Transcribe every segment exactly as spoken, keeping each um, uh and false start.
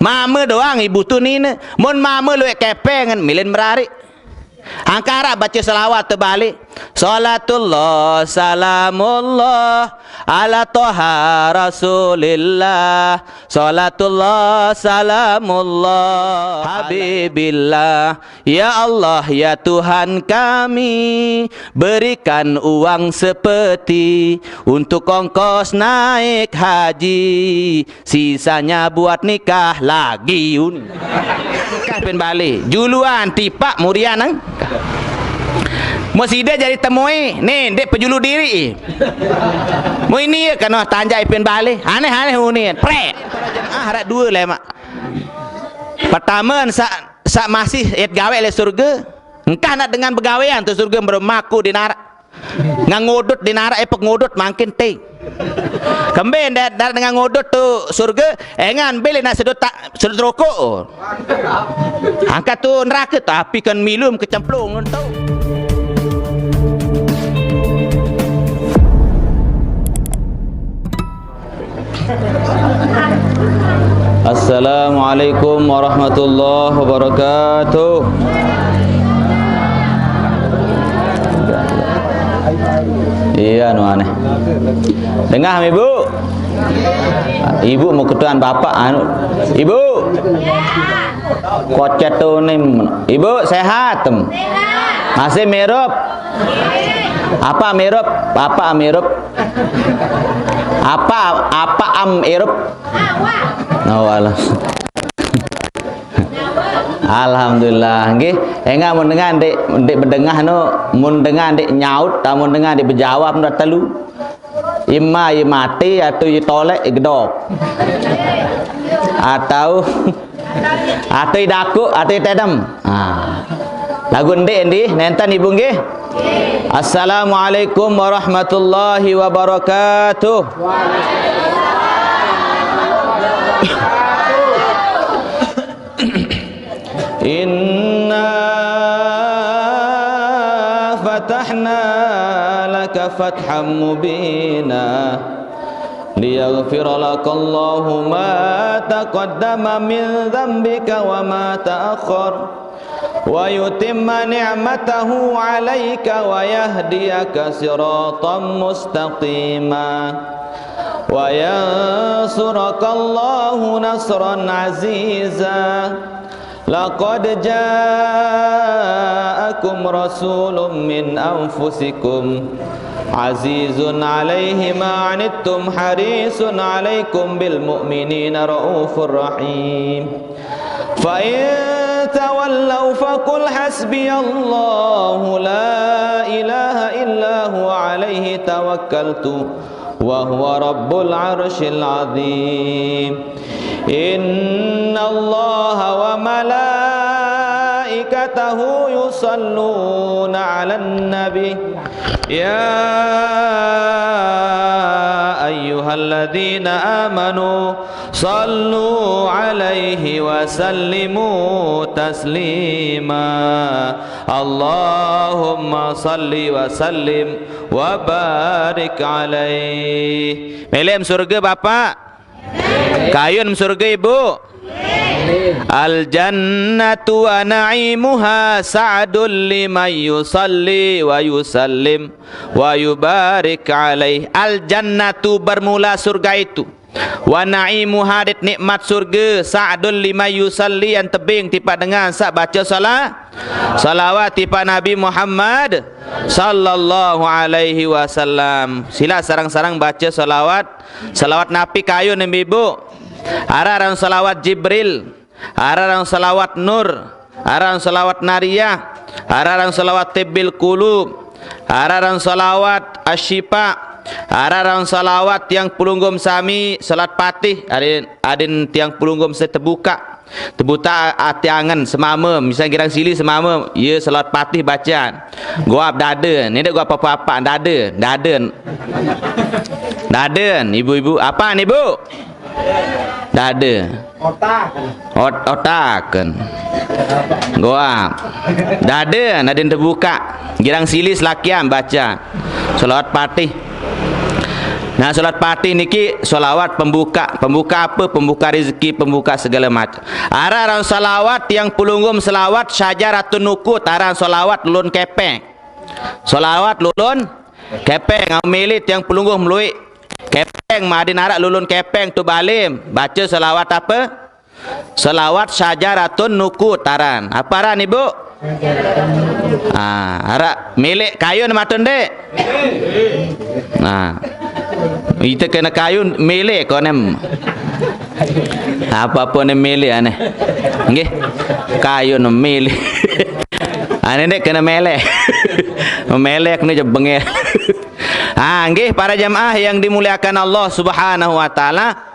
Mama doang ibu tu nina. Mun mama luwek kepeng ngan milen merarik. Angkara baca selawat terbalik. Salatullah salamullah ala toha rasulillah. Salatullah salamullah habibillah. Ya Allah, ya Tuhan kami, berikan uang seperti untuk ongkos naik haji, sisanya buat nikah lagi. Nikah pin balik. Juluan tipak murian nang. Musida jadi temui, ni dek pejulu diri. Mu ini ya kena tanjai pin balik. Aneh-aneh unian. Prek. Ah, harap dua lemak. Pertama, sa sa masih et gawe le surga. Engkah nak dengan begawean tu surga meremaku di narak. Ngan ngodot di narak epok ngodot makin te. Kembe ndak ndak dengan ngodot tu surga, engan bil nak sedot tak sedot rokok. Angkat tu neraka tapi kan milum kecemplung tu. Assalamualaikum warahmatullahi wabarakatuh. Iya, nu aneh. Dengah, Ibu? Ibu mau ketuan bapak, anu. Ibu? Kocet tu ni. Ibu sehat? Masih mirup? Apa mirup? Apa mirup? Apa, apa am irup? Oh, alah. Alhamdulillah, nggih. Enggak mun dengar dek, dek bedengah no, mun dengar dek nyaut, ta mun dengar dek bejawab no telu. Ima ye mati atau ye tolek ye gedok. Atau Atei dakuk, atei tedem. Ha. Lagu ndik ndi, nenten ibu nggih? Assalamualaikum warahmatullahi wabarakatuh. Inna fatahna laka fatham mubina. ليغفر لك الله ما تقدم من ذنبك وما تأخر ويتم نعمته عليك ويهديك صراطا مستقيما وينصرك الله نصرا عزيزا. لقد جاءكم رسول من أنفسكم عزيز عليه ما عنتم حريص عليكم بالمؤمنين رءوف رحيم. فإن تولوا فقل حسبي الله لا إله إلا هو عليه توكلت وهو رب العرش العظيم. إن الله وملائكته يصلون على النبي. يا أيها الذين آمنوا صلوا عليه وسلموا تسليما. اللهم صل وسلم وبارك عليه. Melem surga bapak. Kayun surga ibu. Al jannatu wa na'imuha sa'dul liman yusalli wa yusallim wa yubarik alaih. Al jannatu bermula surga itu. Wa na'imuha, det nikmat surga, sa'dul liman yusalli, yang tebing tipak dengan sak baca salah. Salawat tipak Nabi Muhammad sallallahu alaihi wasallam. Sila sarang-sarang baca salawat. Salawat napi kayun ibu? Ararang salawat Jibril, ararang salawat Nur, ararang salawat Nariyah, ararang salawat Tibbil Qulub, ararang salawat Asyifa, ararang salawat tiang pelunggum sami, salat Fatih, adin, adin tiang pelunggum saya terbuka. Tebuta ati angen semama, misal girang sili semama, ya salat Fatih bacaan. Goab dada, ni dek goab apa-apa, dada, dada. Dada, ibu-ibu, apa ni bu? Dada. Otak. Ot otak. Goab. Dada, nadin terbuka. Girang sili selakian baca. Salat Fatih. Nah, salat Fatih niki selawat pembuka. Pembuka apa? Pembuka rezeki, pembuka segala macam. Aran selawat yang pelungguh selawat syajaratun nukud, aran selawat lulun kepeng. Selawat lulun kepeng, milih yang pelungguh meluik. Kepeng, madin arak lulun kepeng tu balim. Baca selawat apa? Selawat syajaratun nukud aran. Apa aran, Ibu? Ah, arak milik kayun matun dek. Nah. Kita kena kayun milik konem. Apa-apa ni milik aneh. Nggih. Kayun milik. Aneh dek kena melek. Melek ni je bengel. Ah, nggih, para jamaah yang dimuliakan Allah Subhanahu wa taala.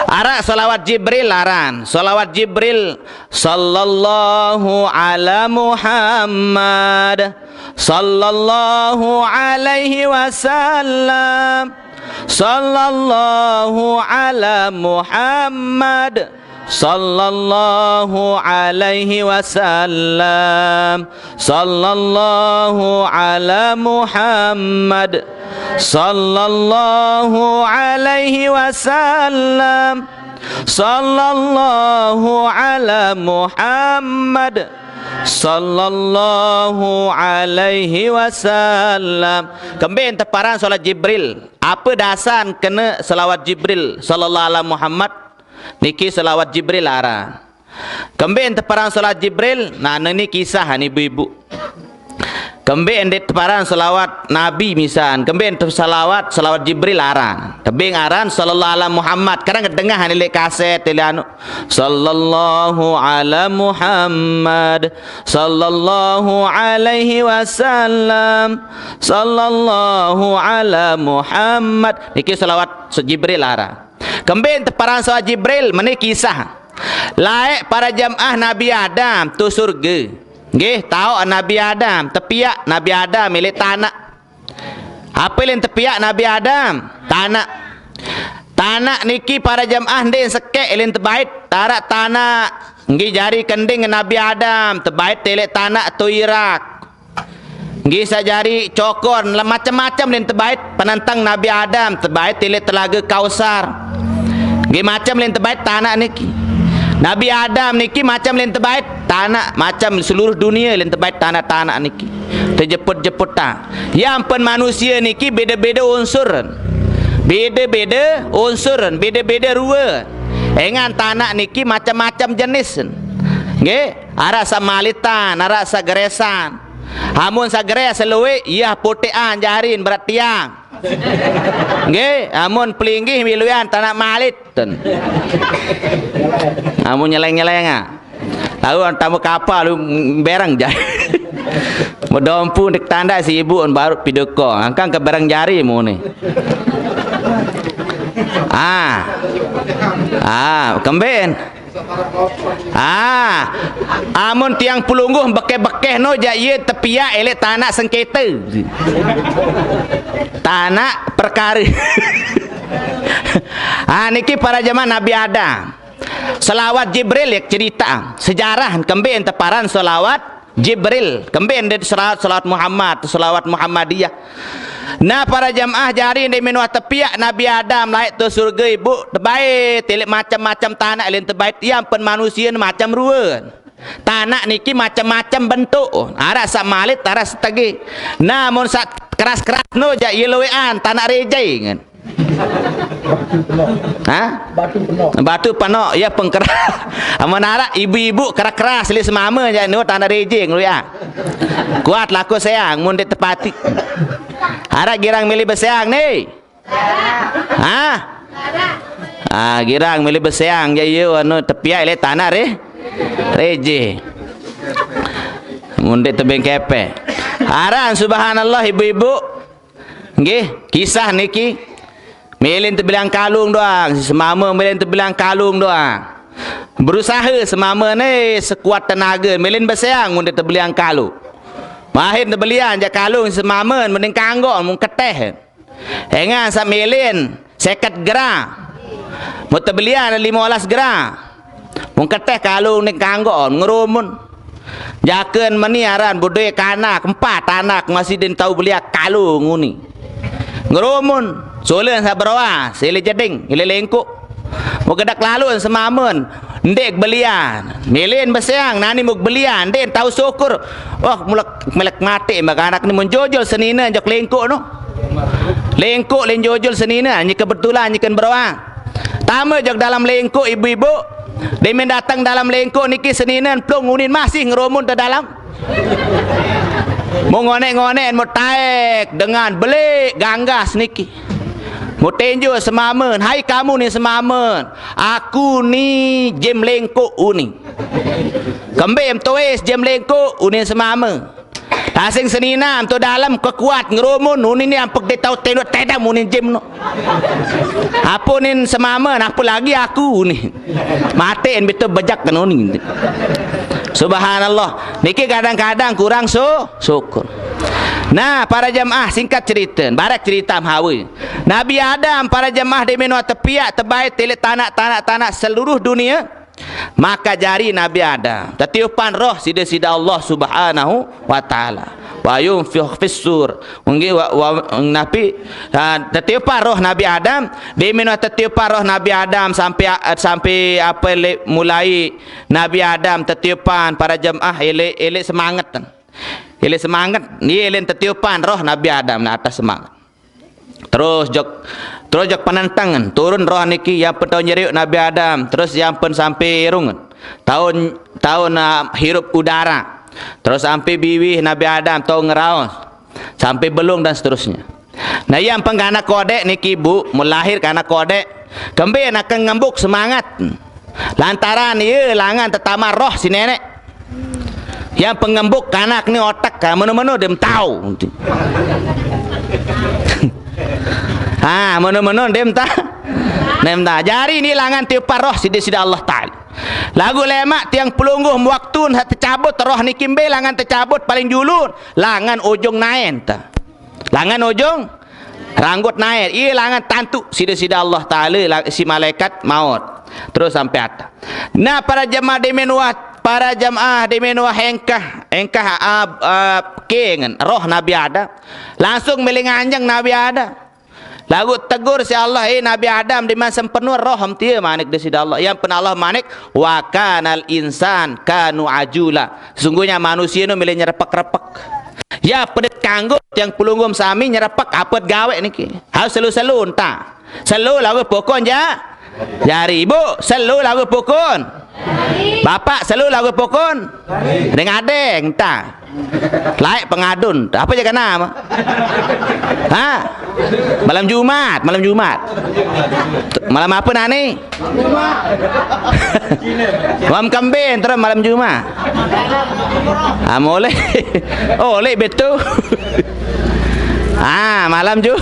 Arak salawat Jibril aran. Salawat Jibril, sallallahu ala Muhammad, sallallahu alaihi wasallam, sallallahu ala Muhammad, sallallahu alaihi wasallam, sallallahu ala Muhammad, sallallahu alaihi wasallam, sallallahu ala Muhammad, sallallahu alaihi wasallam. Kembin teparan salat Jibril. Apa dasan kena salawat Jibril, sallallahu ala Muhammad? Niki salawat Jibril aran. Kembin teparan salat Jibril, nah, ni kisah ni ibu-ibu. Kembin dek teparan salawat Nabi misan, kembin te salawat, salawat Jibril aran. Tebing aran sallallahu ala Muhammad. Kadang dengah ni lek kaset, lek anu. Sallallahu ala Muhammad, sallallahu alaihi wasallam, sallallahu ala Muhammad. Niki salawat Jibril aran. Kembin teparan salawat Jibril, meni kisah. Laek para jamaah Nabi Adam tu surga. Nggih, tahu Nabi Adam, tepiak Nabi Adam milik tanah. Apa lin tepiak Nabi Adam? Tanah. Tanah niki para jamaah ndin sekek lin tebait. Tarak tanah. Nggih, jari kending Nabi Adam, tebait telik tanah tu Irak. Nggih, sajari cokor, macam-macam lin tebait. Penentang Nabi Adam, tebait telik telaga Kausar. Nggih, macam lin tebait tanah niki. Nabi Adam niki macam lin tebait tanah, macam seluruh dunia lin tebait tanah-tanah niki. Tejeput-jeput ta. Yang pen manusia niki beda-beda unsur. Beda-beda unsur, beda-beda rua. Engan tanah niki macam-macam jenis. Nggih, arak samalitan, arak sageresan. Amun sageres seluik, iya putekan jarin berat tiang. Nggih, amun pelinggih miluan tanah malit. Ten. Amun nyeleng-nyeleng ah. Tahu tamu kapal lu bereng jari. Medompu dek tanda si ibu on baru pideko. Angkang ke bereng jari mu ni. Ah. Ah, kemben. Ah, amun tiang pelungguh bekeh-bekeh no jak ye tepiak elek tanah sengketa. Tanah perkara. Ah, niki para jamaah Nabi Adam. Selawat Jibril ya cerita. Sejarah kembe ente paran selawat Jibril. Kembe ente selawat, selawat Muhammad, selawat Muhammadiyah. Nah, para jamaah jari ende minuah tepiak Nabi Adam laik tu surga ibu tebai tilik macam-macam tanah lin tebai tiang pen manusia macam ruan. Tanah niki macam-macam bentuk. Arak sak malit, arak setegi. Nah, mun sak keras-keras no jak ye luean tanah rejai kan. Ha? Batu penok. Batu penok, ya pengkeras. Amun arak ibu-ibu keras-keras li semama jak no tanah rejai ngeluean. Kuat laku seang mun dek tepati. Arak girang milih beseang ni. Ha? Ah, girang milih beseang je ieu anu tepiak le tanah re. Reje. Mun dek tebing kepe. Aran subhanallah ibu-ibu. Nggih, kisah niki. Melin tebilang kalung doang, si semama melin tebilang kalung doang. Berusaha semama ni sekuat tenaga, melin beseang mun dek tebeliang kalung. Mahin tebelian jak kalung si semama mending kanggok mun keteh. Engan sak melin seket gra. Mun tebelian lima belas gra. Mun keteh kalung ni kanggok ngerumun. Jaken meni aran budoi kanak empat anak masih din tau beliak kalung uni. Ngerumun. Sola saberoa, sele jeding, ile lengkok. Moga dak lalu semamen, ndeq belian. Milen beseang, nani muk belian, ndeq tau syukur. Oh, mulek melek mate, maka anak ni menjojol senine jok lengkok no. Lengkok len jojol senine, nyi kebetulan nyiken beroa. Tame jok dalam lengkok ibu-ibu. Demen datang dalam lengkok niki senine plung unin masih ngerumun te dalam. Mau ngonek-ngonek, mau taek dengan belik ganggas niki. Mau tenjo semamen, "Hai kamu ni semamen, aku ni jem lengkok uni." Kembe em toes jem lengkok uni semamen. Tasing senina em to dalam kekuat ngerumun uni ni ampek de tau tendok tedam uni jem no. Apa ni semamen, apa lagi aku ni. Maten betul bejak kena ni. Subhanallah. Niki kadang-kadang kurang su-, syukur. Nah, para jemaah, singkat cerita, barak cerita mahawe. Nabi Adam, para jemaah, di menua tepiak, tebai, telik tanak, tanak, tanak seluruh dunia. Maka jari Nabi Adam tetiupan roh sida-sida Allah Subhanahu wa taala. Wa yunfikh fis sur. Mungkin wa, wa, napi, ha, tetiupan roh Nabi Adam, di menua tetiupan roh Nabi Adam sampai, sampai apa le-, mulai Nabi Adam tetiupan para jemaah elek, elek semangat. Elek semangat, ni elek tetiupan roh Nabi Adam na atas semangat. Terus jok, terus jok penentangan, turun roh niki yang pen taun jeriuk Nabi Adam, terus yang pen sampai irung taun, taun, ah, hirup udara, terus sampai biwih Nabi Adam taun ngeraos, sampai belung dan seterusnya. Nah, yang pen kanak kodek niki, Bu, melahir kanak kodek, kembe nak ngembuk semangat. Lantaran iye langan tetama roh si nenek. Yang pengembuk kanak ni otak ka meno-meno dem tau. Ha, meno-meno dem ta-, dem ta. Jari ni langan tiupan roh sida-sida Allah Taala. Lagu lemak tiang pelungguh waktu saq tecabut roh niki mbe langan tecabut paling julun, langan ujung naen ta. Langan ujung ranggut naen. Iye langan tantu sida-sida Allah Taala la-, si malaikat maut. Terus sampai atas. Nah, para jemaah demen wah, para jemaah demen wah engkah, engkah, ah, ah, kengen roh Nabi Adam. Langsung mele nganjeng Nabi Adam. Laguq tegur siq Allah, "Eh, Nabi Adam, diman sempenu roh em tie?" Manik Deside Allah. Yang pen Allah manik, "Wa kanal insan kanu ajula." Sesungguhnya manusie no mele nyerepek-repek. Ya, pedet kanggo tiang pelungguh sami nyerepek apet gaweq niki. Harus selu-selu enta. Selu laguq pokon ja-, jari. Ibu, selu laguq pokon. Bapak, selu laguq pokon. Deng adeng enta. Laeq pengadun. Apa je kena? Ha? Malam Jumat, malam Jumat. Malam apa nani? Malam kembe, terus malam Jumat. Ah, molek. Oh, olek betul. Ah, malam Ju-,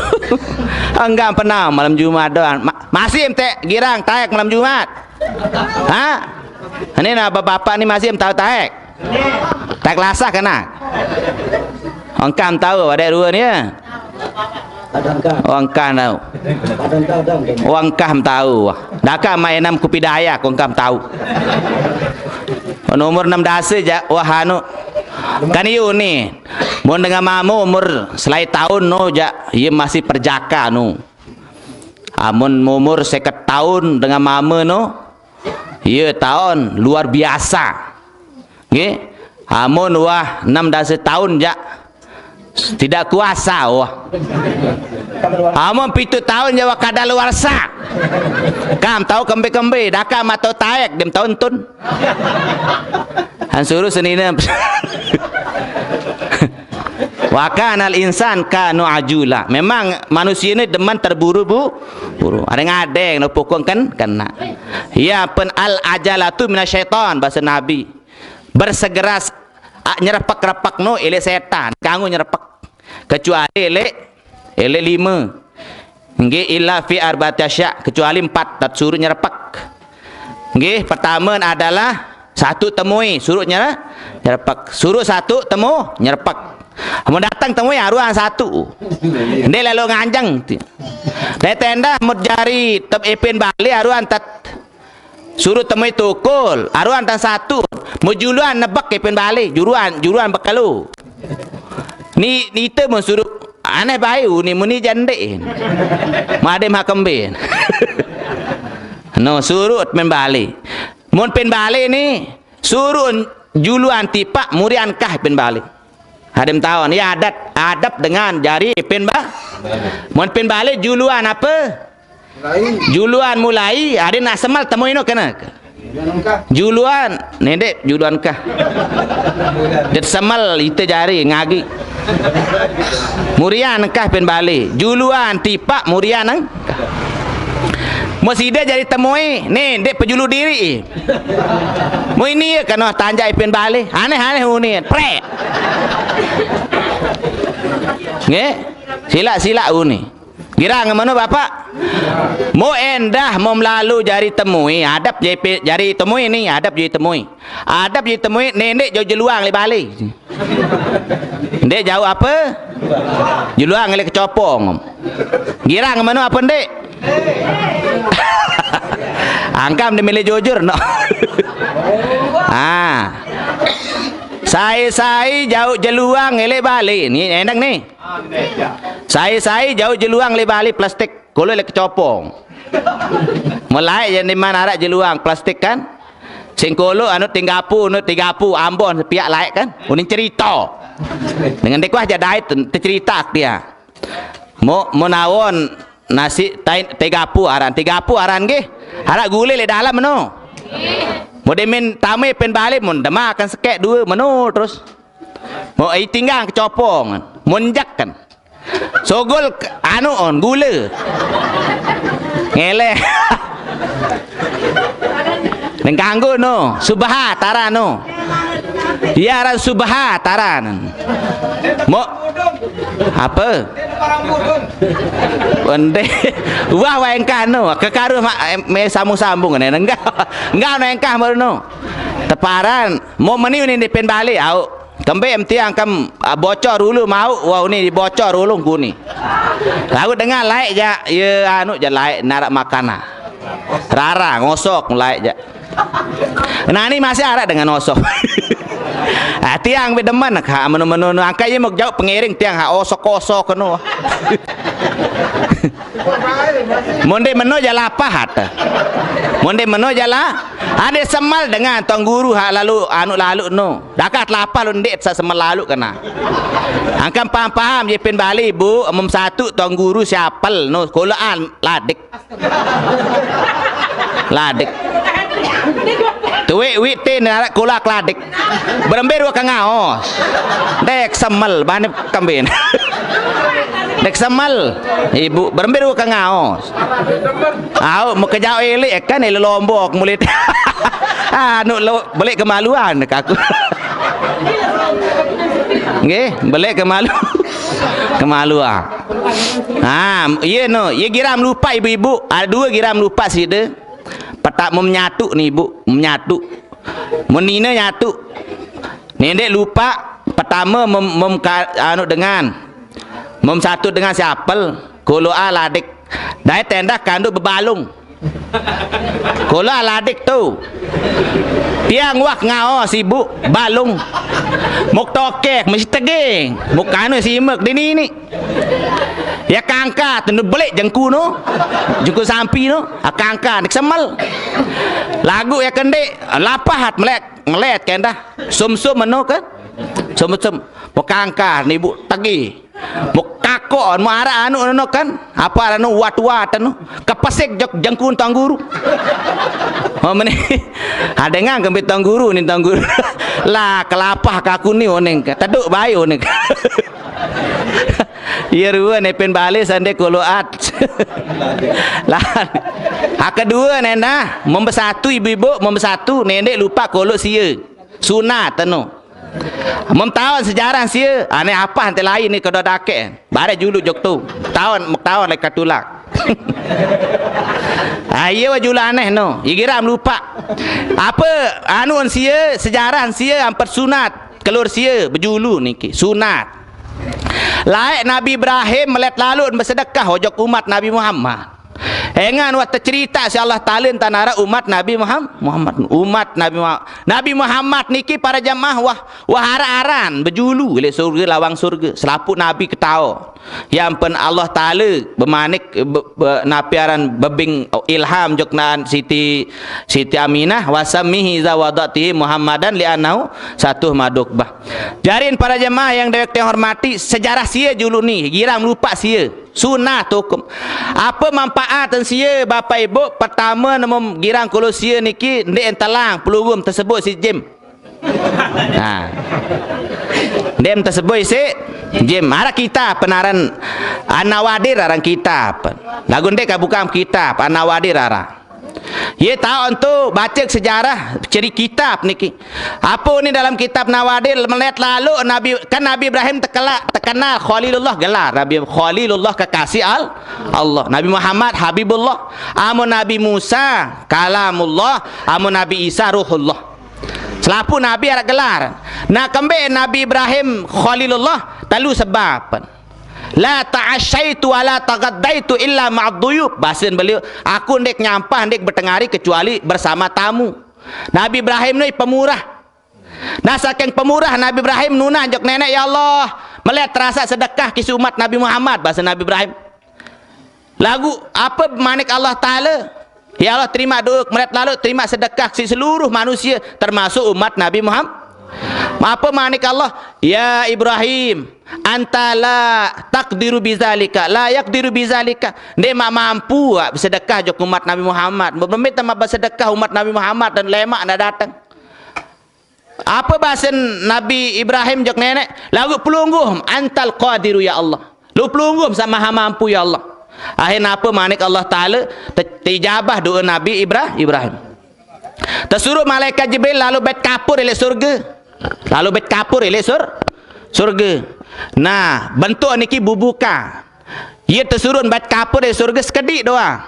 enggak pernah malam Jumat doang. Ma-, masih ente girang taek malam Jumat. Ha? Ini nah bapak-bapak ni masih tahu taek. Taek lasah kena. Engkah tau, adeq rue ni, ya? Oh, engkah tau. Oh, engkah tau. Dakaq maq enam kupi dayak, engkah tau. Nomor enam dase jaq, wah, anu. Kan iyu ni. Mun dengan mame umur selae taun no jaq, ye masih perjaka no. Amun umur seket taun dengan mame no, ye taun luar biasa. Nggih. Amun wah enam dase taun jaq tidak kuasa wah. Amun pitu taun jaq wah kadaluarsa. Kam tau kembe-kembe, dakaq maq tau taek, dem tau entun. Han suruh senine. Wa kanal insan kanu ajula. Memang manusie ni demen terburu-bu-, buru. Adeng-adeng no pokon ken-, kena. Ya pen al ajalatu minasyaiton, base Nabi. Bersegera s-, a, nyerepek-repek no eleq setan, kanggo nyerepek. Kecuali eleq, eleq lime. Nggih, illa fi arba'ati asya, kecuali empat, tat suruq nyerepek. Nggih, pertame adalah satu temui, suruq nyere-, nyerepek. Suruq satu temu, nyerepek. Mun dateng temui, aruan satu. Ndeq lalo nganjeng. Dait endah mut jari tem-, epin bale aruan tat Suruq temui tukul, aruan tan satu. Mejuluan nebek epin bale, juruan, juruan bekelu. Ni, nite mun suruq, aneh bae uni muni jande. Madem hakembe. No, surut pen bale. Mun pen bale ni, surut juluan tipak murian kah pen bale. Hadem taon, ya adat, adab dengan jari pen ba. Mun pen bale juluan apa? Juluan mulai, ade nak semal temui no kena. Juluan, nendek juluan kah. Det semal ite jari ngagi. Murian kah pen bale. Juluan tipak murian nang. Mo sida jari temui, nendek pejulu diri. Mo ini ya kena tanjai pen bale. Aneh-aneh uni. Prek. Nggih. Silak-silak uni. Girang mano, Bapak? Mo endah, mo melalu jari temui, adab jari pe-, jari temui ni, adab jari temui. Adab jari temui, nendek jauh jeluang le bale. Ndek jauh apa? Jeluang le kecopong. Girang mano apa ndek? Angkam dia milih jujur, no. Ah. Sai-sai jauh jeluang le bale. Ni endang ni. Sai-sai jauh jeluang le bale plastik, kolo le kecopong. Mulai je ni man arak jeluang plastik kan. Sing kolo anu tinggapu, anu tinggapu Ambon sepiak laik kan. Uning cerita. Dengan dek wah jadai tercerita dia. Mo menawon nasi tain tigapu aran, tigapu aran gih. Arak gule le dalam meno. Mo demin tame pen bale mun demakan sekek dua meno terus. Mo ai tinggang kecopong, monjak kan. Sogol ke-, anu on, gula. Ngeleh. Neng kanggo no, subha taran no. Iya aran subha taran. Mo apa? Onde. Wah, wah engkah no, kekaru ma-, em, me sambung-sambung ne. Enggak. Enggak no engkah baru no. Teparan, mo meni uni depen bale au. Kembe em tiang kem, ah, bocor ulu mau, wah uni bocor ulu kuni. Lagu dengar laik ja, ye anu ja laik narak makana. Rara ngosok laik ja. Nani masih arak dengan osok. Ah, tiang be demen ka menu-menu nu angkat ye mau jauh pengiring tiang ha osok-osok kenu. Monde meno jala pahat. Monde meno jala ade semal dengan tuang guru ha lalu anu lalu no. Dakat lapah lu ndik sa semal lalu kena. Angkan paham-paham je pen bale bu, umum satu tuang guru siapel no, kolaan ladik. Ladik. Tuwik wik tin arak kola keladik. Berembe dua ka ngaos. Dek semel bane kambin. Dek semel. Ibu berembe dua ka ngaos. Au mekejau elik kan ele Lombok mulit. Anu lo belik kemaluan kaku. Nggih, belik kemalu. Kemaluan. Ha, iya no, iya giram lupa ibu-ibu. Ada dua giram lupa sida. Petak mem nyatu ni ibu, mem nyatu. Menina nyatu. Nendek lupa pertama mem, mem ka, anu dengan. Mem satu dengan si apel, kolo a ladik. Dai tendah kanduk bebalung. Kolo a ladik tu. Tiang wah ngao sibuk balung. Muk tokek mesti teging. Muk kanu simek dini ni. Ya kangka tu belik jengku no. Jengku sampi no. Ah, kangka nik semel. Lagu ya kendek lapah hat melek ngelet kendah. Sum-sum meno ke? Sum-sum. Muk kangka ni bu tegi. Muk kakon mu arak anu anu kan? Apa anu wat-wat anu? Kepesik jok jengkun tuang guru. Oh meni. Ada ngang kembit tuang guru ni tuang guru. Lah kelapah kaku ni oning. Teduk bayu oning. Iya rua nepen bale sande koloat. Lah. Ha kedua nenda, membesatu ibu-ibu membesatu nendek lupa kolok sia. Sunat anu. Mem taon sejarah sia, ane apah ente lain ni kedo dake. Bare julu jok tu. Taon mek taon lek katulak. Ah iya wa julu aneh no. Igiram lupa. Apa anu sia sejarah sia ampet sunat kelur sia bejulu niki. Sunat. Laek Nabi Ibrahim melet lalu besedekah ojok umat Nabi Muhammad. Engan wah tecerita si Allah Taala tentang umat Nabi Muham-, Muhammad. Umat Nabi Muhammad. Nabi Muhammad niki para jamaah wah, wah aran-aran bejulu leq surge, lawang surge. Selapuq nabi ketao. Ye ampen Allah Taala bemanik, be-, be-, napi aran bebing ilham jok nan Siti, Siti Aminah, "Wasammihi iza wada'tihi Muhammadan li'annahu satu madukbah." Jarin para jemaah yang dewek tiang hormati, sejarah sie julu ni, girang melupaq sie. Sunat hukum. Ape manfaat sie, Bapak Ibu? Pertame, nemu girang kulu sie niki ndeq entelang pelungguh tesebut siq jim. Nah. Ndeq tesebut isiq jim. Araq kitab penaran An-Nawadir aran kitab. Laguq ndeq kaq bukang kitab An-Nawadir araq. Ye taoq entu bace sejarah ceri kitab niki. Ape ni dalam kitab Nawadir, melet laloq Nabi, kan Nabi Ibrahim tekela-, tekenal Khalilullah, gelar Nabi Khalilullah, kekasih Al-, Allah. Nabi Muhammad Habibullah. Amun Nabi Musa Kalamullah. Amun Nabi Isa Ruhullah. Selapuq nabi araq gelar. Nah, kembeq Nabi Ibrahim Khalilullah? Telu sebab. "La ta'asyaitu wa la taghaddaitu illa ma'ad duyuf." Basen beliau, "Aku ndeq nyampah, ndeq betengari kecuali bersama tamu." Nabi Ibrahim ni pemurah. Nah, saking pemurah Nabi Ibrahim nunas jok Neneq, "Ya Allah, melet terasaq sedekah kisi umat Nabi Muhammad," basen Nabi Ibrahim. Laguq ape manik Allah Taala? "Ya Allah, terimaq do'e, melet laloq terimaq sedekah siq seluruh manusie, termasuk umat Nabi Muhammad." Ape manik Allah? "Ya Ibrahim, anta la taqdiru bizalika, la yaqdiru bizalika." Ndeq maq mampu, ah, besedekah jok umat Nabi Muhammad. Mbok mbe temaq besedekah umat Nabi Muhammad dan lemaq ndeq dateng. Ape basen Nabi Ibrahim jok Neneq? "Laguq pelungguh, antal qadiru ya Allah. Lu pelungguh saq maha mampu ya Allah." Akhirne ape manik Allah Taala? Te-, teijabah do'e Nabi Ibra-, Ibrahim. Tesuruq malaikat Jibril laloq bait kapur leq surge. Laloq bait kapur leq sur-, surge. Nah, bentuk niki bubuka. Ye tesuruq bait kapur leq surge sekediq doang.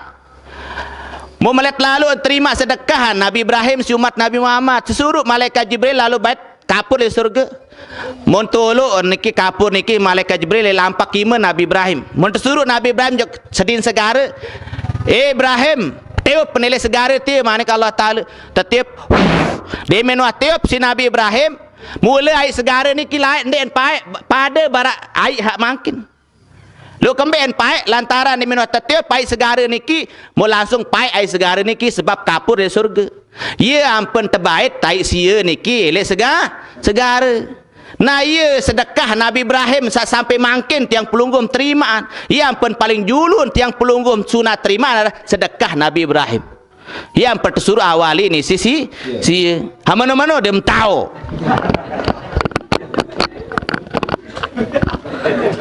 Mun melet laloq terimaq sedekah Nabi Ibrahim siq umat Nabi Muhammad, tesuruq malaikat Jibril laloq bait kapur leq surge. Mun toloq niki kapur niki, malaikat Jibril leq lampaq ime Nabi Ibrahim. Mun tesuruq Nabi Ibrahim jok sedin segare, "Eh, Ibrahim, tiup ne leq segare tie," manik Allah Taala. Tetiup. Demen wah tiup siq Nabi Ibrahim, mule aiq segare niki laeq ndeqn paeq pade baraq aiq haq mangkin. Lu kembeqn paeq? Lantaran demen wah tetiup aiq segare niki, mun langsung paeq aiq segare niki sebab kapur leq surge. Ye ampen tebait aiq sie niki leq sega-, segare. Nah, ye sedekah Nabi Ibrahim saq sampe mangkin tiang pelungguh terimaq. Ye ampen paling julun tiang pelungguh sunat terimaq adalah sedekah Nabi Ibrahim. Ye ampe tesuruq awali ni sisi, sie. Ha, mano-mano dem tao.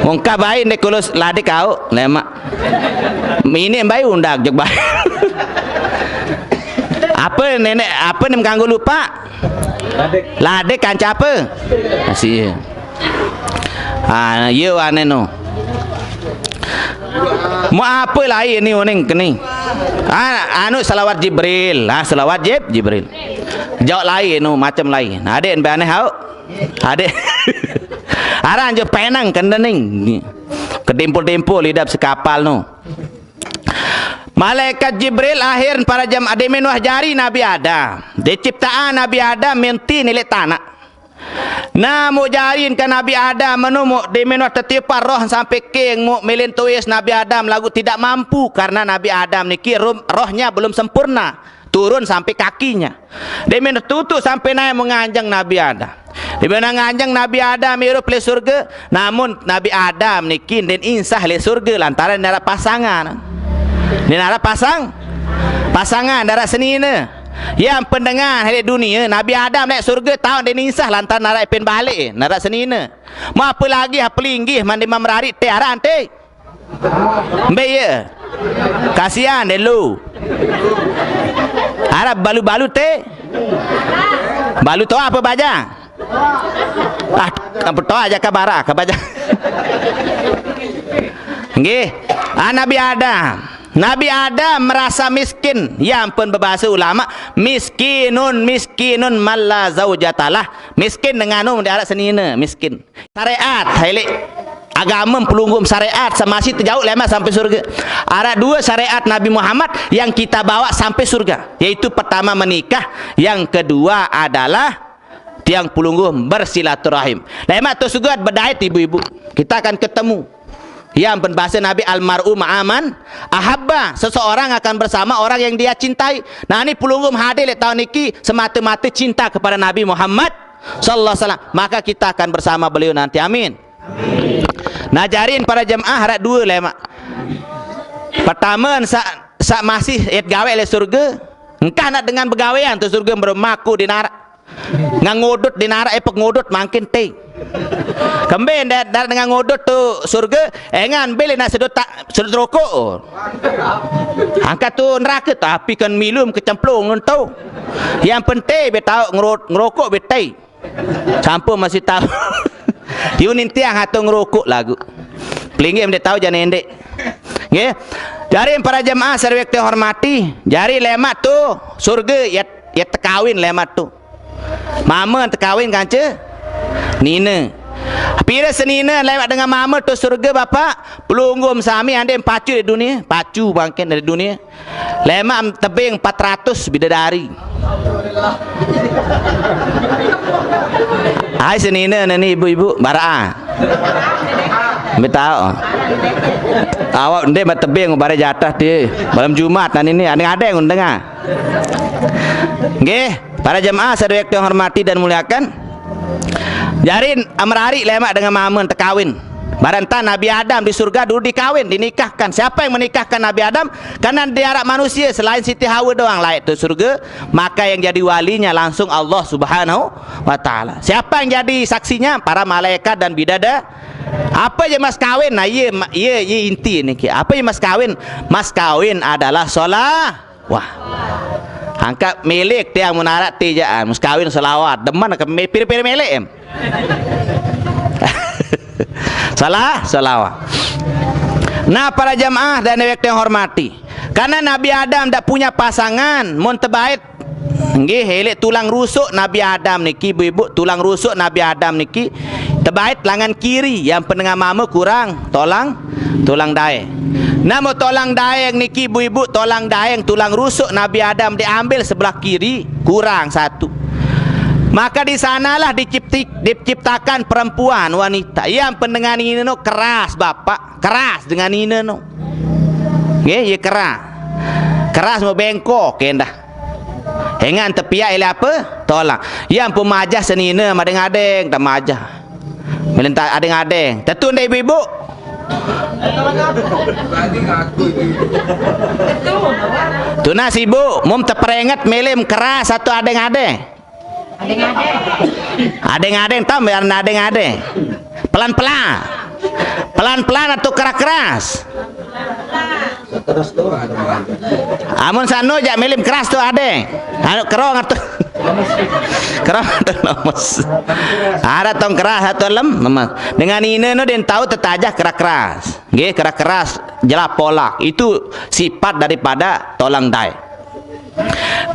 Mongkah bae ndeq kulus ladik aoq, lemaq. Miniq bae undak jok bae. Ape Neneq, ape nem kanggo lupaq? Ladik kance ape? Asie. Ah, ye ane no. Mau ape lain ni uning keni? Ah, anu selawat Jibril. Ah, selawat Jib-, Jibril. Jawab lain no, macam lain. Adeq be aneh aoq. Adeq. Aran jo penang kendening. Kedimpul-dimpul idap sekapal no. Malaikat Jibril akhir para jam demen wah jari Nabi Adam. Diciptaan Nabi Adam menti nilik tanak. Nah, muk jarin ke Nabi Adam, menu muk demen wah tetiupan roh sampai king, muk mele ntuis Nabi Adam, laguq tidak mampu karena Nabi Adam niki rum-, rohnya belum sempurna turun sampai kakinya. Demen tutuq sampai nae menganjeng Nabi Adam. Demen nganjeng Nabi Adam irup leq surge, namun Nabi Adam niki ndeqn insah leq surge lantaran ndeq araq pasangan. Ndeqn araq pasang-, pasangan, ndeq araq senine. Ye ampen dengan leq dunie, Nabi Adam leq surge taoq ndeqn insah lantaran araq epin baleq, ndeq araq senine. Mau ape lagi, ape linggih, mande mamerariq te araq ente. Mbe ye? Kasihan deh lu. Araq balu-balu te. Balu toaq ape bajang? Ah, ape toaq aja ka baraq, ka bajang. Nggih. Ah, Nabi Adam. Nabi Adam merasa miskin. Ye ampen bebase ulama, "Miskinun, miskinun man la zaujatalah." Miskin dengan nu ndeq araq senine, miskin. Syariat, hai leq agama, pelungguh syariat, sa-, masih tejauh lemak sampai surga. Ada dua syariat Nabi Muhammad yang kita bawa sampai surga, yaitu pertama menikah, yang kedua adalah tiang pelungguh bersilaturahim. Lemak tu surga bedait ibu-ibu. Kita akan ketemu. Yang pun bahasa Nabi, "Almar'u ma'aman ahabba." Seseorang akan bersama orang yang dia cintai. Nah, ini pelungguh hadir lemak tahun niki semata-mata cinta kepada Nabi Muhammad sallallahu alaihi wasallam. Maka kita akan bersama beliau nanti. Amin. Nah, jarin para jemaah ada dua lemak. Pertama, sa, sa masih iat gawe lemak surga. Engkah nak dengan begawean tu surga meremaku di narak. Ngan ngodot di narak, eh, pek ngodot makin te. Kembe ndak, ndak dengan ngodot tu surga, eh, ngan bil nak sedot tak, sedot rokok. Angkat tu neraka, tapi kan milum kecemplung tu. Yang penting be tahu ngero-, ngerokok be te. Sampun masih tahu. Tiu nintiang atau ngerokok lagu. Pelinggih ndak tahu jane ndek. Nggih. Jari para jemaah sariwek hormati, jari lemak tu surga ya, ya tekawin lemak tu. Mama tekawin kanca nina. Pira senina lewat dengan mama tu surga, Bapak? Pelungguh sami ande pacu di dunia, pacu bangkit dari dunia. Lemak tebing empat ratus bidadari. Hai senina nani ibu-ibu, baraa. Ambil tahu. Awak ndek mat tebing bare jatah ti. Malam Jumat nani ni, adeng-adeng undeng ah. Nggih, para jemaah sadaya yang hormati dan muliakan. Jarin amrari lemak dengan mama tekawin. Baranta Nabi Adam di surga dulu dikawin, dinikahkan. Siapa yang menikahkan Nabi Adam? Karena di arak manusia selain Siti Hawa doang layak tu surga, maka yang jadi walinya langsung Allah Subhanahu wa Ta'ala. Siapa yang jadi saksinya? Para malaikat dan bidada. Apa je mas kawin? Nah, iya, ma-, iya, iya inti niki. Apa je mas kawin? Mas kawin adalah solah. Wah. Angkat milik tiang munarat tijaan, mas kawin selawat. Demen ke mi-, pir-pir milik em. Salah, selawat. Nah, para jamaah dan yang hormati. Karena Nabi Adam tak punya pasangan, mun tebait. Nggih, elek tulang rusuk Nabi Adam niki, ibu-ibu, tulang rusuk Nabi Adam niki tebait lengan kiri, yang penengah mama kurang, tolang, tulang daeng. Namo tolang daeng niki, ibu-ibu, tolang daeng, tulang rusuk Nabi Adam diambil sebelah kiri, kurang satu. Maka di sanalah dicipti-, diciptakan perempuan, wanita. Yang pendengar ini no keras, Bapak, keras dengan ini no. Nggih, ya keras. Keras mau bengkok, endah. Hengan tepiak ile apa? Tolang. Yang pemajah senina madeng-adeng, tak majah. Melenta adeng-adeng. Tetu ndek ibu-ibu? Tunas ibu, mum teperinget milim keras atau adeng-adeng? Adeng-adeng. Adeng-adeng, tahu biar adeng-adeng. Pelan-pelan. Pelan-pelan atau keras-keras? Amun sanu jak milim keras tu adeng. Anu kerong atau kerong atau lemes. Ada tong keras atau lem, lemes. Dengan ina no den tahu tetajah keras-keras. Nggih, keras-keras jelas polak. Itu sifat daripada tolang daeng.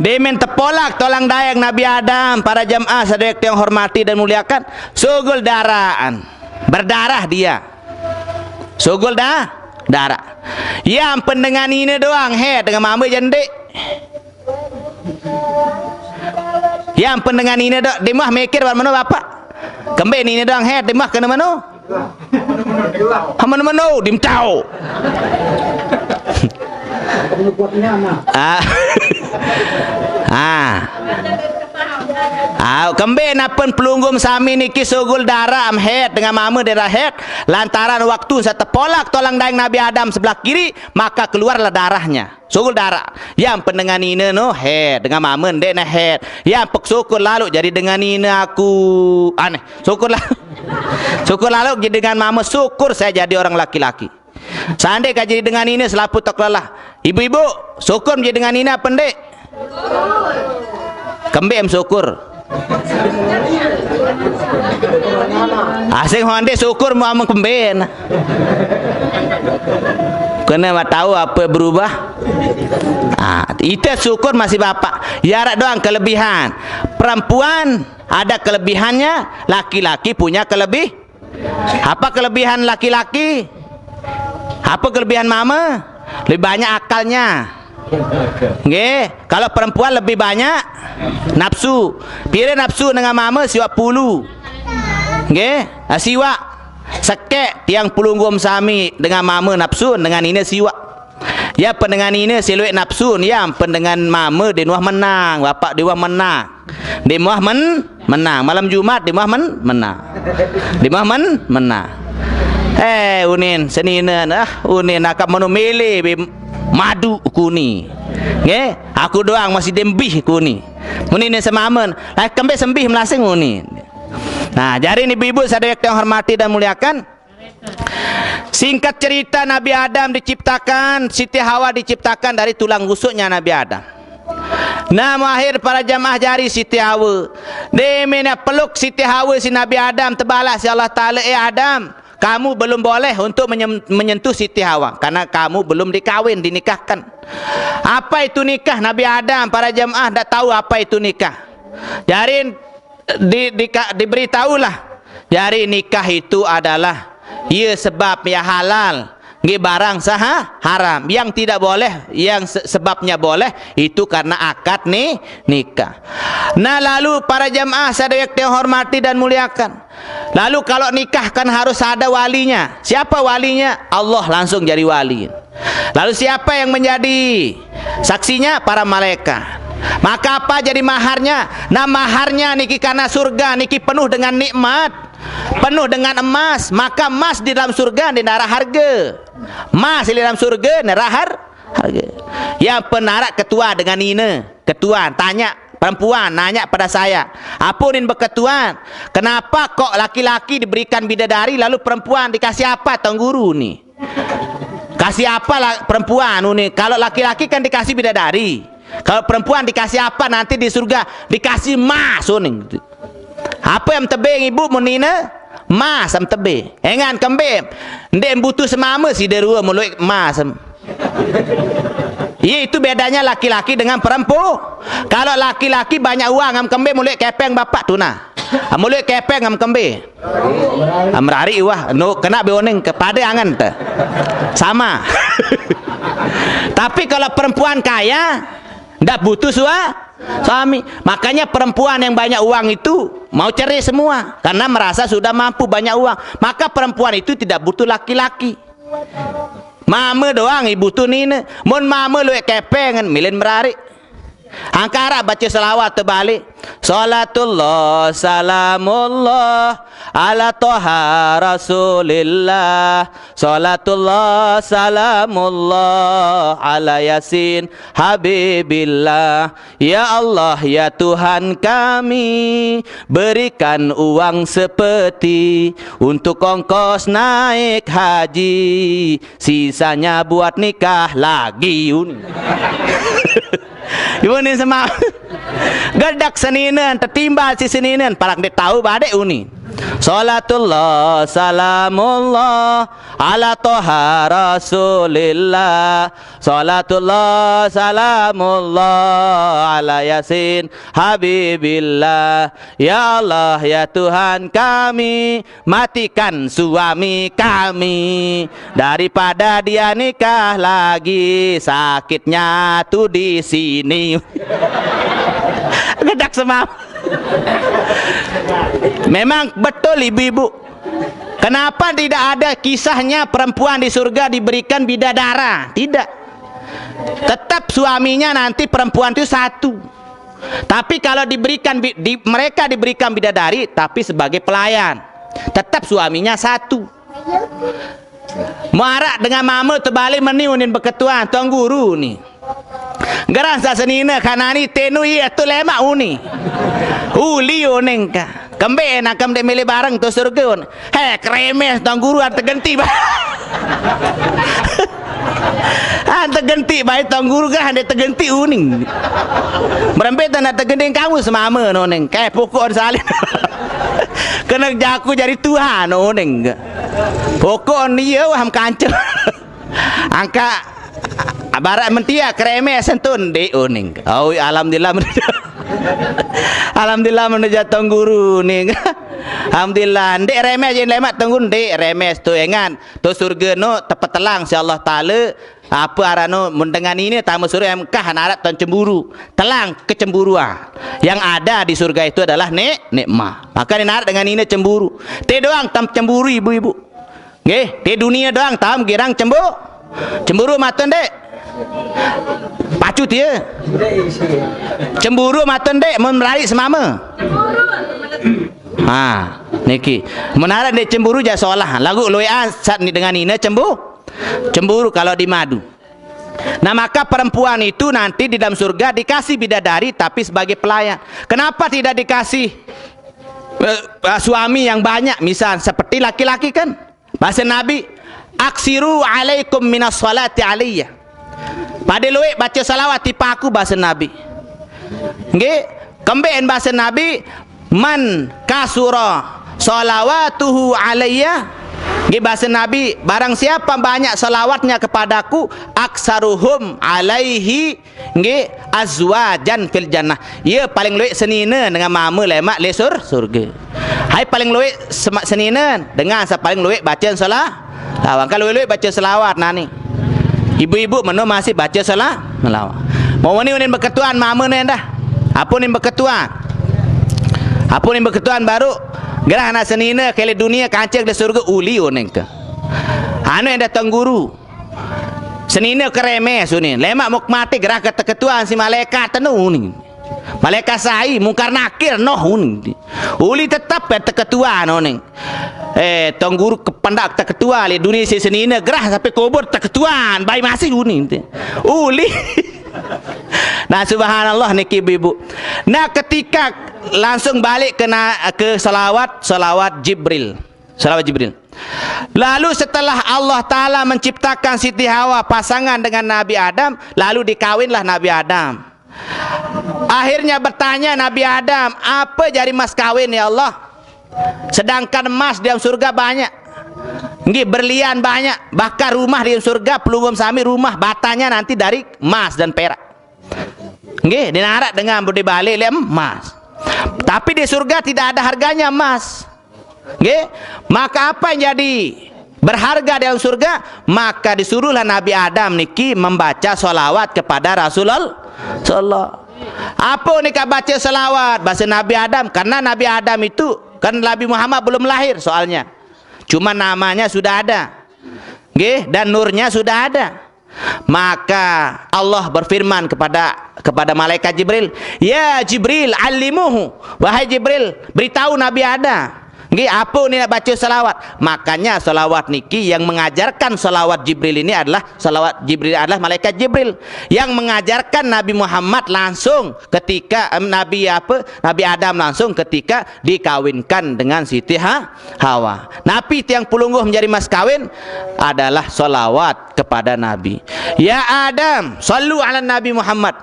Demen tepolak tolang daeng Nabi Adam, para jamaah sadaya yang hormati dan muliakan, sugul daraan. Berdarah dia. Sugul dah, darah. Yang pendengar ini doang, he, dengan mama jendek. Yang pendengar ini dok, dimah mikir bar mano bapak. Kembe ini doang, he, dimah kena mano? Haman mano, dimtau. Ah. Ah. Ah, kembe napen pelunggum sami niki sugul darah am het dengan mama darah het, lantaran waktu saya tepolak tolang daeng Nabi Adam sebelah kiri, maka keluarlah darahnya. Sugul darah. Yang pendengar nina no het dengan mama ndek na het. Yang pek syukur lalu jadi dengan nina aku. Aneh. Syukur lalu. Syukur lalu jadi dengan mama, syukur saya jadi orang laki-laki. Sande ka jadi dengan nina selapu tok lelah. Ibu-ibu, syukur menjadi dengan nina apa ndek? Kembe em syukur. Asing honde syukur mau ameng kemben. Kena mau tahu apa berubah. Ah, ite syukur masih bapak. Yarak doang kelebihan. Perempuan ada kelebihannya, laki-laki punya kelebih. Apa kelebihan laki-laki? Apa kelebihan mama? Lebih banyak akalnya. Nggih, kalau perempuan lebih banyak nafsu. Pire nafsu dengan mama siwak pulu. Nggih, ah, siwak sekek tiang pelungguh sami dengan mama nafsu, dengan nine siwak. Ya pendengan nine siluek nafsu, ya pendengan mama di nuah menang, bapak di nuah menang. Di muah men menang. Malam Jumat di muah men menang. Di muah men menang. Eh, unin seninen, ah, unin akak menu mele be madu kuni. Nggih, aku doang masih dembih kuni. Unin semamen, lah kembe sembih melasing unin. Nah, jari ni ibu-ibu sadaya yang hormati dan muliakan, singkat cerita, Nabi Adam diciptakan, Siti Hawa diciptakan dari tulang rusuknya Nabi Adam. Nah, muahir para jamaah jari Siti Hawa. Demena peluk Siti Hawa si Nabi Adam, tebalak si Allah Taala, "Eh Adam, kamu belum boleh untuk menyem- menyentuh Siti Hawa karena kamu belum dikawin, dinikahkan." Apa itu nikah? Nabi Adam, para jamaah ndak tahu apa itu nikah. Jari di, di, diberitahulah. Jari nikah itu adalah, ya, sebab ya halal, nggih, barang saha haram. Yang tidak boleh, yang se- sebabnya boleh, itu karena akad ni nikah. Nah, lalu para jamaah sadaya yang hormati dan muliakan. Lalu kalau nikah kan harus ada walinya. Siapa walinya? Allah langsung jadi wali. Lalu siapa yang menjadi saksinya? Para malaikat. Maka apa jadi maharnya? Nah, maharnya niki karena surga niki penuh dengan nikmat, penuh dengan emas. Maka emas di dalam surga di darah harga. Emas di dalam surga darah har- harga. Yang penarak ketua dengan nina. Ketua tanya perempuan, nanya pada saya, "Apa nin berketuan? Kenapa kok laki-laki diberikan bidadari lalu perempuan dikasih apa, Tuan Guru ni?" Kasih apalah perempuan ni? Kalau laki-laki kan dikasih bidadari. Kalau perempuan dikasih apa nanti di surga? Dikasih emas ni. Apa yang tebing ibu munina? Emas yang tebing. Engan kembing. Ndek butuh semama si derua muluik emas. Iya, itu bedanya laki-laki dengan perempu. Kalau laki-laki banyak uang, am kembing muluik kepeng bapak tuna. Am muluik kepeng am kembing. Am merari wah, no kena beoning kepada angan te. Sama. Tapi kalau perempuan kaya, ndak butuh sua suami. Makanya perempuan yang banyak uang itu mau cerai semua karena merasa sudah mampu, banyak uang. Maka perempuan itu tidak butuh laki-laki. Mama doang ibu tu nina. Mun mama luek kepeng ngan milin merari. Angkara baca selawat terbalik. Salatullah salamullah ala toha rasulillah. Salatullah salamullah ala yasin habibillah. Ya Allah, ya Tuhan kami, berikan uang seperti untuk ongkos naik haji. Sisanya buat nikah lagi. Uni. Ibu ni sama. Gedak seninen, tertimbal si seninen, parak dia tahu badek uni. Salatullah salamullah ala toha rasulillah. Salatullah salamullah ala yasin habibillah. Ya Allah, ya Tuhan kami, matikan suami kami daripada dia nikah lagi, sakitnya tu di sini. Gedak semam. Memang betul ibu-ibu. Kenapa tidak ada kisahnya perempuan di surga diberikan bidadara? Tidak. Tetap suaminya nanti perempuan itu satu. Tapi kalau diberikan bi- di, mereka diberikan bidadari, tapi sebagai pelayan, tetap suaminya satu. Marak dengan mama terbalik meni unin berketuan tuan guru ni. Gerang sa senina kanani tenu iya tu lemak uni. Uli uning ka. Kembe nakam dek milih bareng tu surga un. He, keremes tuan guru ada tergenti bah. Ada tergenti baik tuan guru kan ada tergenti uning. Berembe tak nak tergending kamu semama noning. Kayak pokok salin. Kena jaku jadi Tuhan noning. Pokok dia wah kancil. Angka barat mentia kereme sentun di uning. Oh, alhamdulillah menuju. Alhamdulillah menuju tuan guru ni. Alhamdulillah, ndeq remeh jari lemaq tenggu, ndeq remeh tu, engan. Tu surge no tepetelang si Allah Taala. Apa aran no, mun dengan nine tame surge, em, kah narat tan cemburu. Telang kecemburuan. Yang ada di surga itu adalah nik-, nikmat. Maka narat dengan nine cemburu. Te doang tam cemburu ibu-ibu. Nggih, di dunia doang tam girang cembu-, cemburu mata ndeq. Pacu tie. Cemburu mata ndeq mun merariq semame. Ha, niki. Mun araq ndeq cemburu jaq solah. Laguq lueqan sat ni dengan nine cembu-, cemburu kalau dimadu. Nah, maka perempuan itu nanti di dalam surga dikasih bidadari tapi sebagai pelayan. Kenapa tidak dikasih, eh, suami yang banyak, misal seperti laki-laki kan? Bahasa Nabi, "Aksiru alaikum minas salati alayya." Pade lueq bace selawat tipaq aku, bahasa Nabi. Nggih, kembeqen bahasa Nabi, "Man kasura salawatuhu alayya." Nggih, bahasa Nabi, barang siapa banyak selawatnya kepadaku, aksaruhum alaihi, nggih, azwajan fil jannah. Ye paling lueq senine dengan mame lemaq le sur-, surge. Hai paling lueq sema-, senine dengan saq paling lueq bace sela-, lawang. Kalau lueq bace selawat nani. Ibu-ibu meno masih bace sela-, selawat. Mau ni unin beketuan mame ne dah. Apa unin beketuan? Apa unin beketuan baru gerah anak senine kele dunie kancing de surge uli unin ke. Anu endah tuan guru. Senine keremeh sunin. Lemaq muk mate gerah ke teketuan si malaikat tenu unin. Malaikat sai, Mungkar Nakir noh unin. Uli tetep ya teketuan unin. Eh, tuan guru kependak teketuan le dunie si senine gerah sampai kubur teketuan, bai masih unin. Uli. Nah, subhanallah niki ibu-ibu. Nah, ketika langsung balik ke na-, ke salawat, salawat Jibril. Salawat Jibril. Lalu setelah Allah Ta'ala menciptakan Siti Hawa pasangan dengan Nabi Adam, lalu dikawinlah Nabi Adam. Akhirnya bertanya Nabi Adam, "Apa jari mas kawin, ya Allah? Sedangkan emas di dalam surga banyak. Nggih, berlian banyak. Bahkan rumah di dalam surga, pelungguh sami rumah batanya nanti dari emas dan perak." Nggih, ndeq naraq dengan budi balik leq emas. Tapi di surga tidak ada harganya emas. Nggih, maka apa yang jadi berharga dalam surga? Maka disuruhlah Nabi Adam niki membaca sholawat kepada Rasulullah. Sallallahu. Apa nika baca sholawat? Bahasa Nabi Adam, karena Nabi Adam itu kan Nabi Muhammad belum lahir soalnya. Cuma namanya sudah ada. Nggih, dan nurnya sudah ada. Maka Allah berfirman kepada, kepada malaikat Jibril, "Ya Jibril, allimuhu." Wahai Jibril, beritahu Nabi Adam. Nggih, apa ni nak baca salawat? Makanya salawat niki yang mengajarkan salawat Jibril ini adalah, salawat Jibril adalah malaikat Jibril yang mengajarkan Nabi Muhammad langsung ketika, em, Nabi apa? Nabi Adam langsung ketika dikawinkan dengan Siti Ha-, Hawa. Napi tiang pelungguh menjadi mas kawin adalah salawat kepada Nabi. "Ya Adam, sallu ala Nabi Muhammad."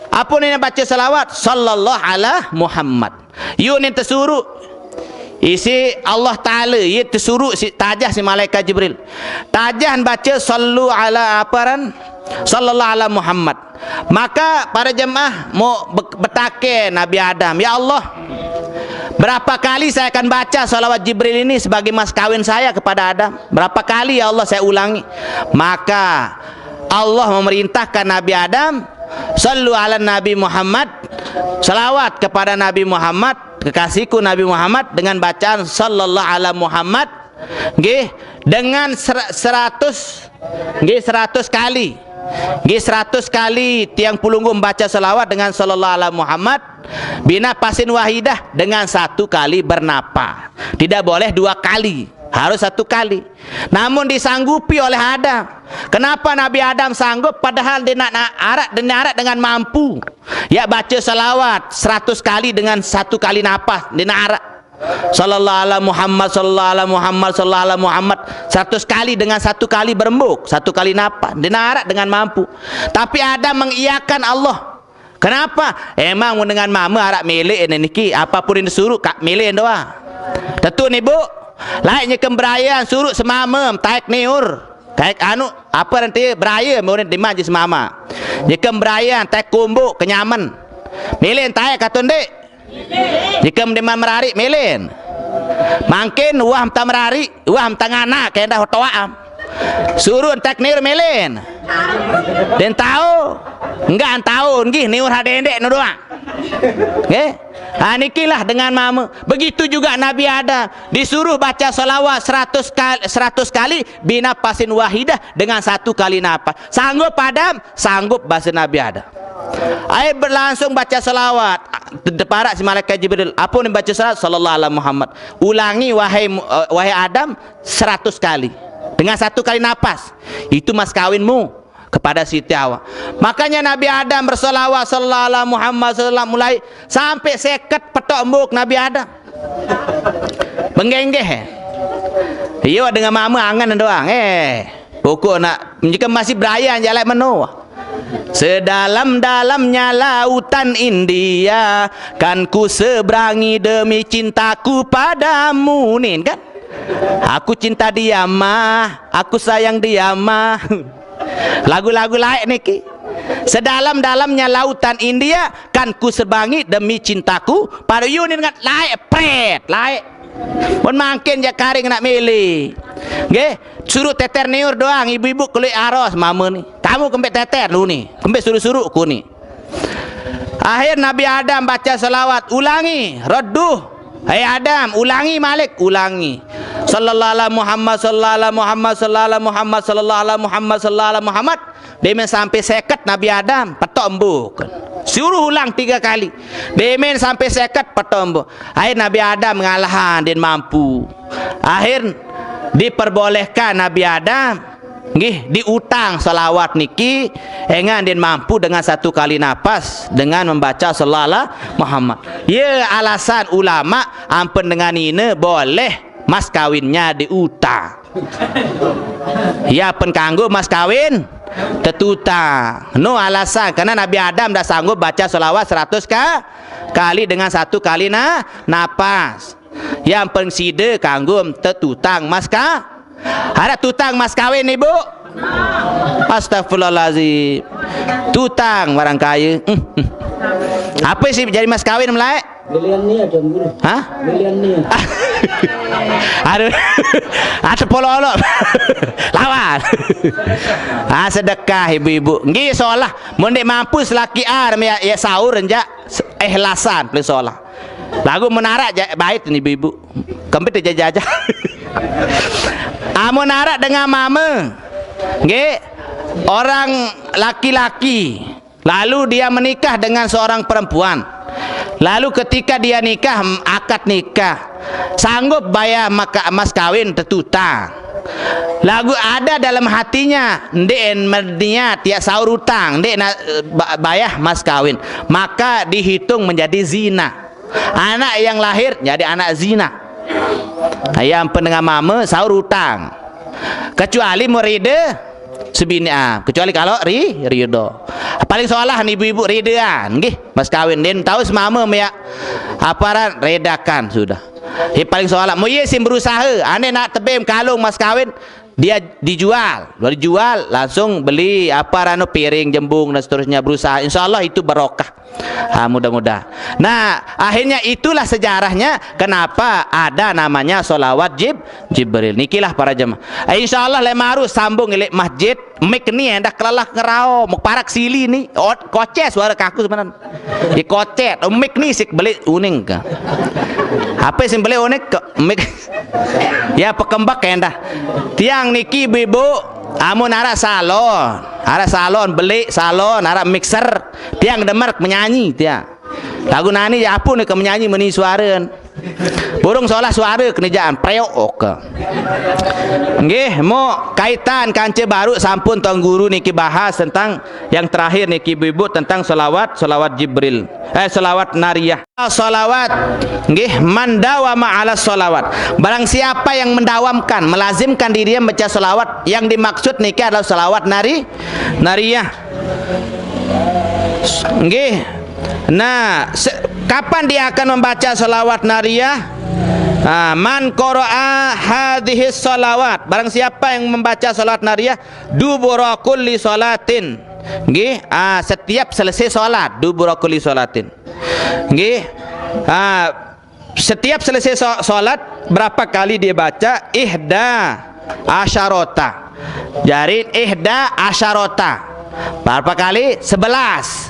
Apa ni nak baca salawat? "Sallallahu ala Muhammad." Yuk ni tesuruh. Isi Allah Ta'ala, ye tesuruh si, tajah si malaikat Jibril. Tajah baca sallu ala apa ran? Sallallahu ala Muhammad. Maka para jemaah mau be-, betake Nabi Adam, "Ya Allah, berapa kali saya akan baca salawat Jibril ini sebagai mas kawin saya kepada Adam? Berapa kali, ya Allah, saya ulangi?" Maka Allah memerintahkan Nabi Adam, "Sallu ala Nabi Muhammad." Salawat kepada Nabi Muhammad, kekasihku Nabi Muhammad, dengan bacaan sallallahu ala Muhammad. Nggih, dengan ser-, seratus, nggih, seratus kali. Nggih, seratus kali tiang pelungguh membaca salawat dengan sallallahu ala Muhammad, binafasin wahidah, dengan satu kali bernapa. Tidak boleh dua kali, harus satu kali. Namun disanggupi oleh Adam. Kenapa Nabi Adam sanggup? Padahal dia nak, nak arak, dia nak arak dengan mampu. Ya, baca salawat seratus kali dengan satu kali napas, dia nak arak. Sallallahu ala Muhammad, sallallahu ala Muhammad, sallallahu ala Muhammad. Seratus kali dengan satu kali berembuk, satu kali napas. Dia nak arak dengan mampu. Tapi Adam mengiyakan Allah. Kenapa? Emang mun dengan mame arak milik ini niki, apapun yang disuruh, kak milik doang. Tetu ni, Bu. Laik nyekem berayan, suruh semame, taek niur. Kaek anu, apa nanti beraya, mun diman je semama. Nyekem berayan, taek kumbuk, kenyamen. Milik taek katun dik. Jika mendeman merarik, milik. Mangkin wah mata merari, wah mata ngana, kendah toa am. Suruh entek niur melin. Den tau, enggak tau, nggih niur hadendek nu doang. Nggih. Ha, nikilah dengan mama. Begitu juga Nabi Adam disuruh baca salawat seratus kali, seratus kali binapasin wahidah, dengan satu kali napas. Sanggup Adam? Sanggup, bahasa Nabi Adam. Ai berlangsung baca salawat. Deparak si malaikat Jibril. Apa ni baca salawat? Sallallahu ala Muhammad. Ulangi, wahai mu-, eh, wahai Adam, seratus kali. Dengan satu kali napas. Itu mas kawinmu kepada Siti Hawa. Makanya Nabi Adam bersalawat sallallahu ala Muhammad sallallahu, mulai sampai seket petok embuk Nabi Adam. Benggenggeh. Iyo dengan mama angan doang. Eh, pokok nak jika masih berayan jalan meno. Sedalam-dalamnya lautan India, kan ku seberangi demi cintaku padamu. Nin kan? Aku cinta dia mah, aku sayang dia mah. Lagu-lagu laek niki. Sedalam-dalamnya lautan India, kan ku seberangi demi cintaku pada you. Nin kan laek pret, laek. Pun mangkin jak karing nak milih. Nggih, suruh teter niur doang, ibu-ibu keluar aros mama ni. Kamu kempek teter lu ni, kempek suruh-suruh ku ni. Akhir Nabi Adam baca salawat, ulangi, radduh. Hai Adam, ulangi malik, ulangi. Sallallahu ala Muhammad, sallallahu ala Muhammad, sallallahu ala Muhammad, sallallahu ala Muhammad, sallallahu ala Muhammad. Demen sampai seket Nabi Adam, petok embuk. Suruh ulang tiga kali. Demen sampai seket, petok embuk. Akhir Nabi Adam ngalahan, den mampu. Akhir diperbolehkan Nabi Adam nggih, diutang salawat niki, engan den mampu dengan satu kali napas dengan membaca sallallahu ala Muhammad. Ya, alasan ulama ampun dengan ine boleh mas kawinnya diutang. Ya, pen kanggo mas kawin tetutang. No alasan, karena Nabi Adam dah sanggup baca salawat seratus ka-, kali dengan satu kali na-, napas. Yang pen sida kanggo tetutang mas ka-, Ada tutang mas kawin, Ibu? Astagfirullahalazim. Tutang barang kaya. Hmm, hmm. Apa sih jadi mas kawin melai? Milenial, Tuan Guru. Hah? Milenial. Aduh. Ada polo-olo. Lawan. Ah, sedekah ibu-ibu. Nggih, solah. Mun dek mampu selaki ar, ya, ya sahur enjak ikhlasan, paling solah. Lagu menarak ja-, bait ni ibu-ibu. Kempit jajah-jajah. Amun arak dengan mama. Nggih, orang laki-laki. Lalu dia menikah dengan seorang perempuan. Lalu ketika dia nikah, akad nikah, sanggup bayar maka-, mas kawin tetutang. Lagu ada dalam hatinya, ndeq berniat ya saur utang, ndeq na-, ba-, bayar mas kawin. Maka dihitung menjadi zina. Anak yang lahir jadi anak zina. Ayam pendengar mama saur utang. Kecuali merida sebini am. Kecuali kalau ri-, ridho. Paling solah ni ibu-ibu ridaan, nggih, mas kawin. Den tahu semama meyak aparan redakan sudah. He paling solah. Mu ye sim berusaha, ane nak tebem kalung mas kawin, dia dijual. Kalau dijual, langsung beli apa rano piring, jembung dan seterusnya, berusaha. Insya Allah itu barokah. Ha, mudah-mudahan. Nah, akhirnya itulah sejarahnya kenapa ada namanya solawat Jib-, Jibril. Nikilah para jemaah. Eh, insya Allah lemaru sambung ilik masjid. Mik ni endah kelalah ngerau, muk parak sili ni. Ot, koces suara kaku sebenarnya. Di kocet, mik ni sik beli uning ke. Apa sih beli uning ke mik? Ya, pekembak endah. Tiang niki ibu-ibu, amun arak salon, arak salon, beli salon, arak mixer, tiang demer menyanyi tiang. Lagu nani ya apa ni ke menyanyi meni suara. Burung solah suara kenejaan preok oke. Nggih, mau kaitan kance baru sampun Tuan Guru niki bahas tentang yang terakhir niki ibu-ibu tentang selawat, selawat Jibril. Eh, selawat nariyah. Salawat. Nggih, man dawama ala salawat. Barang siapa yang mendawamkan, melazimkan diri membaca salawat, yang dimaksud niki adalah salawat nari-, nariyah. Nggih. Nah, se-, kapan dia akan membaca salawat nariyah? Ah, man qara'a hadhihi salawat. Barang siapa yang membaca salawat nariyah, dubura kulli salatin. Nggih, ah, setiap selesai salat, dubura kulli salatin. Nggih. Ah, Setiap selesai so- sholat, berapa kali dia baca ihda asyarota? Jadi ihda asyarota. Berapa kali? Sebelas.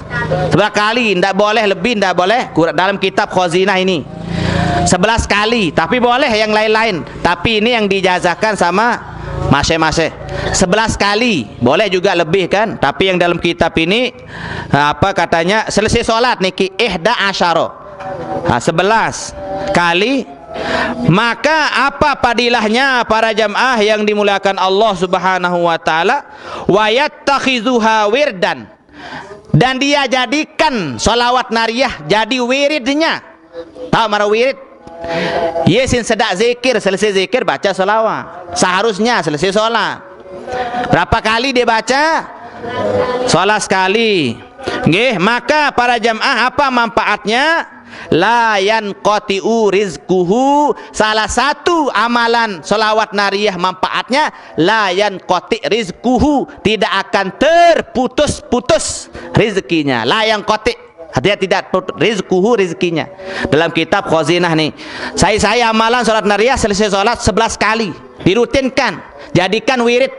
Sebelas kali, ndak boleh lebih, ndak boleh kurang. Dalam kitab Khazinah ini sebelas kali, tapi boleh yang lain-lain. Tapi ini yang diijazahkan sama masing-masing. Sebelas kali, boleh juga lebih kan? Tapi yang dalam kitab ini, apa katanya, selesai sholat niki ihda asyaro. Nah, sebelas kali. Maka apa padilahnya para jamaah yang dimuliakan Allah Subhanahu wa taala? Wayattakhizuha wirdan. Dan dia jadikan salawat nariyah jadi wiridnya. Tahu mara wirid? Ye sin sedak zikir, selesai zikir baca salawat. Seharusnya selesai sholat. Berapa kali dia baca? Sholat sekali. Nggih, maka para jamaah, apa manfaatnya? La yanqati'u rizquhu. Salah satu amalan salawat nariyah manfaatnya, la yanqati rizquhu, tidak akan terputus-putus rezekinya. La yanqati, artinya tidak put- rizquhu, rezekinya. Dalam kitab Khazinah nih, saya saya amalan sholat nariyah, selesai sholat sebelas kali, dirutinkan. Jadikan wirid,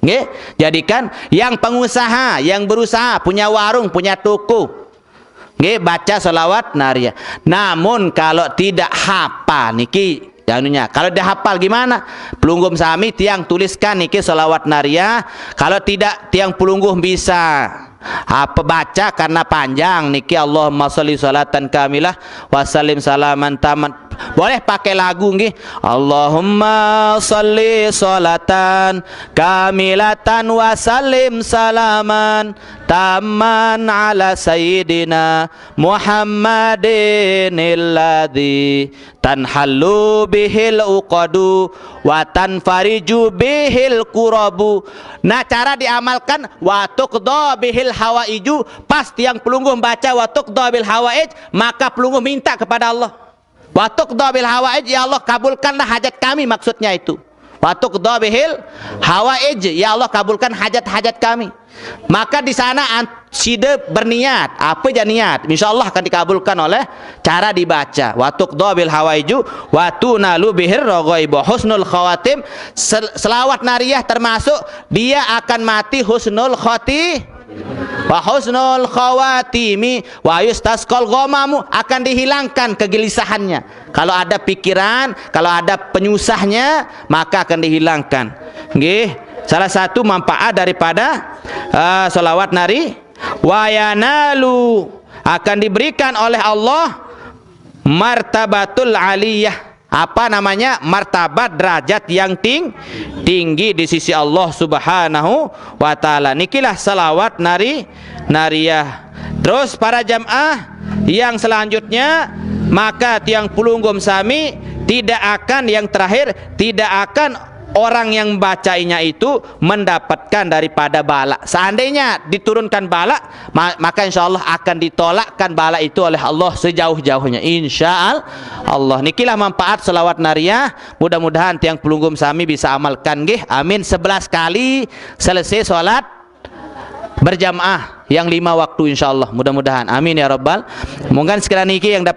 nggih. Jadikan yang pengusaha, yang berusaha, punya warung, punya toko, nggih, baca salawat nariyah. Namun kalau tidak hafal niki, anunya, kalau dah hafal gimana? Pelungguh sami tiang tuliskan niki salawat nariyah. Kalau tidak, tiang pelungguh bisa apa baca karena panjang niki, Allahumma shalli shalatan kamilah wa sallim salaman taman. Boleh pakai lagu nggih. Allahumma shalli shalatan kamilatan wa sallim salaman taman ala sayyidina Muhammadin alladzi tanhallu bihil uqadu wa tanfariju bihil kurabu. Nah, cara diamalkan, wa tuqda bihil hawaiju, pas tiang pelungguh baca wa tuqda bil hawaij, maka pelungguh minta kepada Allah. Wa tuqda bil hawaij, ya Allah, kabulkanlah hajat kami, maksudnya itu. Wa tuqda bihil hawaij, ya Allah, kabulkan hajat-hajat kami. Maka di sana an- sida berniat, apa ja niat, insya Allah akan dikabulkan oleh cara dibaca. Wa tuqda bil hawaiju wa tunalu bihir raghaibu. Husnul khawatim, sel- selawat nariyah termasuk dia akan mati husnul khati- wa husnul khawatimi wa yustasqal ghamamu, akan dihilangkan kegelisahannya. Kalau ada pikiran, kalau ada penyusahnya, maka akan dihilangkan. Nggih, salah satu manfaat daripada uh, salawat nari, wa yanalu, akan diberikan oleh Allah martabatul aliyah. Apa namanya? Martabat, derajat yang ting- tinggi di sisi Allah Subhanahu wa taala. Nikilah salawat nari nariyah. Terus para jamaah yang selanjutnya, maka tiang pelungguh sami tidak akan, yang terakhir, tidak akan orang yang membacanya itu mendapatkan daripada bala. Seandainya diturunkan bala, ma- maka insya Allah akan ditolakkan bala itu oleh Allah sejauh-jauhnya. Insya Allah. Nikilah manfaat salawat nariyah. Mudah-mudahan tiang pelungguh sami bisa amalkan nggih. Amin. Sebelas kali selesai sholat berjamaah yang lima waktu insya Allah. Mudah-mudahan. Amin ya rabbal. Mungkin sekira niki yang dapat